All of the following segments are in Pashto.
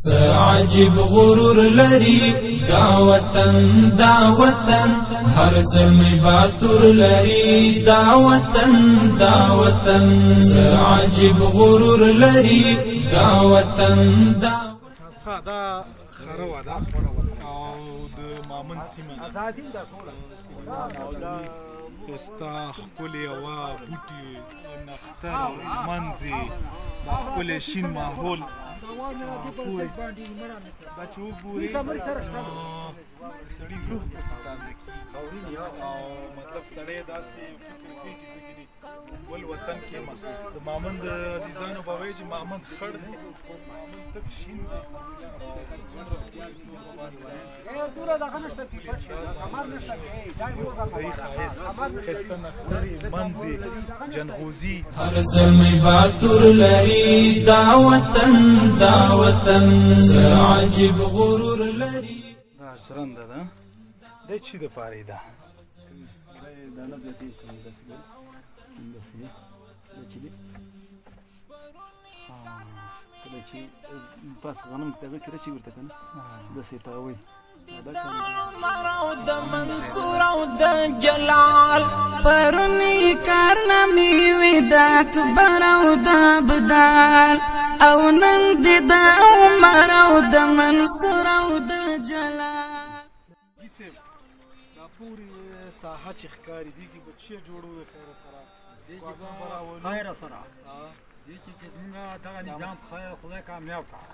څه عجیب غرور لري دا وطن، دا وطن. هر زلمی باتور لري دا وطن، دا وطن. څه عجیب غرور لري دا وطن، دا دا خروه ده او د مامن سیمه ده. ښایسته ښکلې هوا، بوټي، نښتر، منځې، دا ښکلی شین ماحول. دا چې وګورې سړي روح پکې تازه کېږي، او مطلب سړی داسې فکر کوي چې زه ګنې بل وطن کې یم. د مامند عزیزانو به وایي چې مامند خړ دی، مامند تک شین دی. څومره ښکلی ښایست، ښایسته نښترې، منځې، جنغوزي. هر زلمی باتور لري دا وطن، دا وطن. څه عجیب غرور لري. دا ژرنده ده، د چی دپاره ده؟ دانه زیاتې کوي داسې ګوري، داسې دا چې دی کله چې پاس غنم دغه کې راشي ورته که نه داسې تاووي. عمر او د منصور او د جلال پرونی کارنامې وې د اکبر او د ابدال، او نن دې د عمر او د منصور او د جلال. دا پورې ساحه چې ښکاري دي کې به چی جوړو؟ خیر سره خیر سره دې کې چې زمونږ دغه نظام خدای کامیاب کړه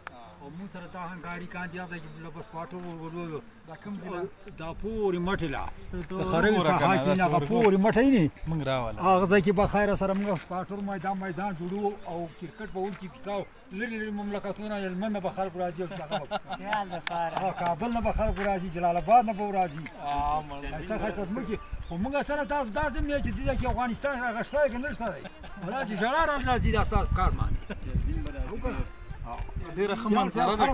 او موږ سره دا همکاري کاندي ځای کې له سکواټو ورولو. دا کوم ځای؟ دا پورې مټې لا د خروي ساحه کې نه، هغه پورې مټې نه موږ راوله، هغه ځای کې به خیر سره موږ سکواټور میدان جوړو او کرکټ به وکړي. کاو لرې لرې مملکتونه، هلمند نه به خلک راځي، او کابل نه به خلک راځي، جلال اباد نه به راځي. ښایسته ښایسته ځمکې خو موږ سره تاسو داسې هم چې دې ځای کې افغانستان هغه شته که نه شته دی، ولا چې ژړا را راځي دا ستاسو په کار باندې. ډېره ښه منظره ده.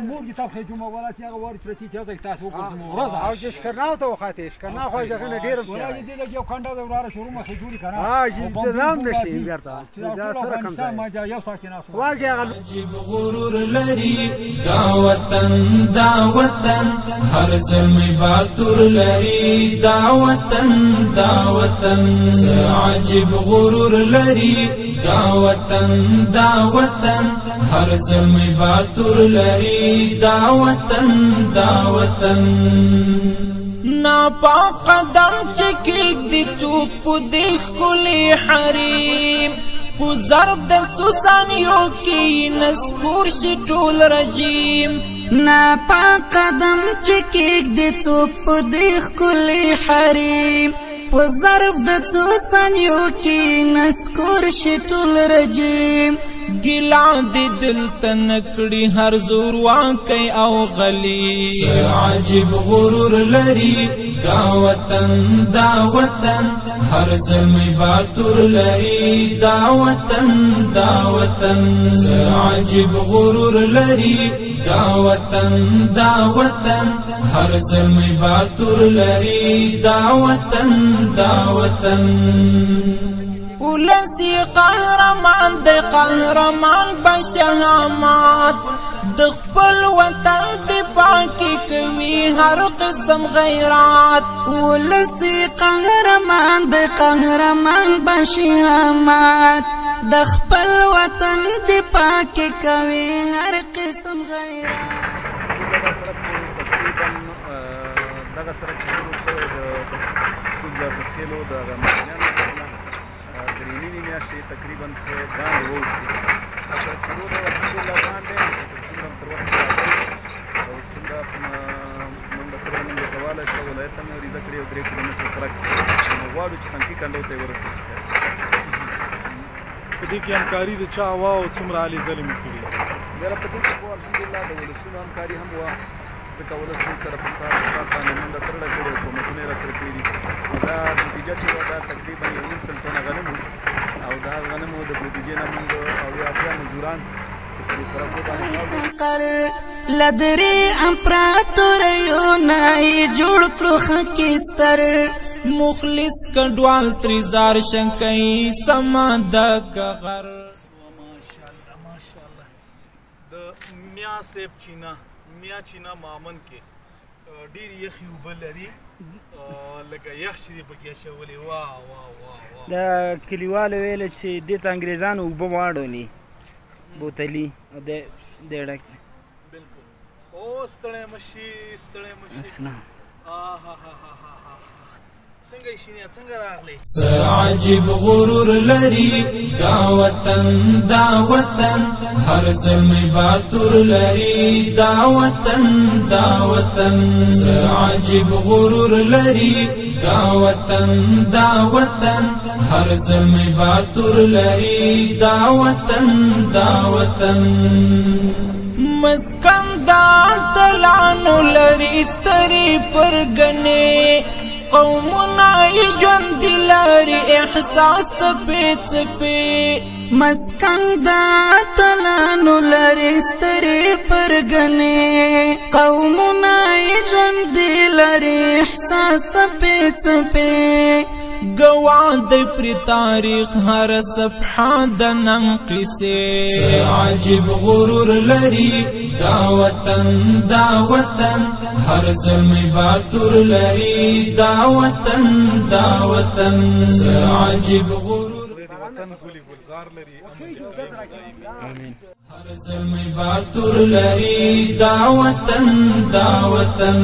مور کتاب خې جمعه ولا چې هغه واري پرتی چې ځای تاسو وګورئ ورځ او چې شکرناو ته وخاته، شکرنا خو ځای نه ډېر ولا دې ځای یو کنده د وراره شروع مخې جوړی کنه. ها چې انتظام نشي بیرته دا څه رقم ما یو ساعت کې ناس واګي. هغه عجیب غرور لري دا وطن، دا وطن. هر زلمی باتور لري دا وطن، دا وطن. څه عجیب غرور لري دا وطن، دا وطن. هر زلمی باتور لري دا وطن، دا وطن. ناپاک قدم چې کېږدي څوک په دې ښکلي حریم، په ضرب د څو ثانیو کې نسکور شي ټول رژیم. ناپاک قدم چې کېږدي څوک په دې ښکلي حریم، په ضرب د څو ثانیو کې نسکور شي ټول رژیم. ګیله دې دلته نه کړي هر زورواکی او غلی. څه عجیب غرور لري دا وطن، دا وطن. هر زلمی باتور لري دا وطن، دا وطن. څه عجیب غرور لري دا وطن، دا وطن. هر زلمی باتور لري دا وطن، دا وطن. ولسی قهرمان د قهرمان بشهامات، د خپل وطن دفاع کې کوي هر قسم غیرات. ولسی قهرمان د قهرمان بشهامات، د خپل وطن دفاع کې کوي هر قسم غیرات. تقریبا دغه سړک چې جوړ شوی د کوز لازرخېلو د مدنیانو درې نیمې میاشتې تقریبا څه باندې ووتې. دا سړک شروع دی، الحمدلله روان دی، څومره تر اوسه راغلی او څومره منډه ترړه موږ کولی شو. ولایت ته مې عریضه کړې او 3 کیلومتره سړک نو غواړو چې خانکي کنډو ته یې ورسېږي. په دې کې همکاري د چا وه او څومره هلې ځلې مو کړي؟ یاره په دې کې خو الحمدلله د ولسونو همکاري هم وه، ځکه ولس موږ سره په سات سات باندې منډه ترړه کړې او کومکونه یې راسره کړي دي. دا نتیجه چې وه دا تقریبا 1.5 ټنه غنم وو، او دا غنمو د بودیجې نه موږ 70 مزدوران چې په دې سړکو باندې سقر لدرې امپراتوریو نه یې جوړ کړو خاکستر. مخلص کډوال ترې زار شکوي سما د کغر. ماشاءالله ماشاءالله. د میا صاحب چینه، میا چینه مامن کې ډېر یخې اوبه لري، لکه یخ چې دې پکې اچولې. واه واه واه واه. د کلیوالو ویل چې دې ته انګریزانو اوبه واړولې بوتلي او د دې ډک. بالکل. او ستړی مه شي، ستړی مه شي. السلام. آها، څنګه یې شینه، څنګه راغلی؟ څه عجیب غرور لري دا وطن، دا وطن هر زلمی باتور لري دا وطن، دا وطن څه عجیب غرور لري دا وطن، دا وطن هر زلمی باتور لري دا وطن، دا وطن مسکن دا تلانو لري ستري پرګنې، قومونه یې ژوند لري احساس څپې څپې. مسکن دا تلانو لري ستري پرګنې، قومونه یې ژوند لري احساس څپې څپې. ګواه دی پر تاریخ هر صفحه د ننګ قصې. څه عجیب غرور لري دا وطن، دا وطن هر زلمی باتور لري دا وطن، دا وطن څه عجیب غرور. خدای دې وطن ګلي ګلزار لري، امن دې قایم او دایمي. آمین. هر زلمی باتور لري دا وطن، دا وطن.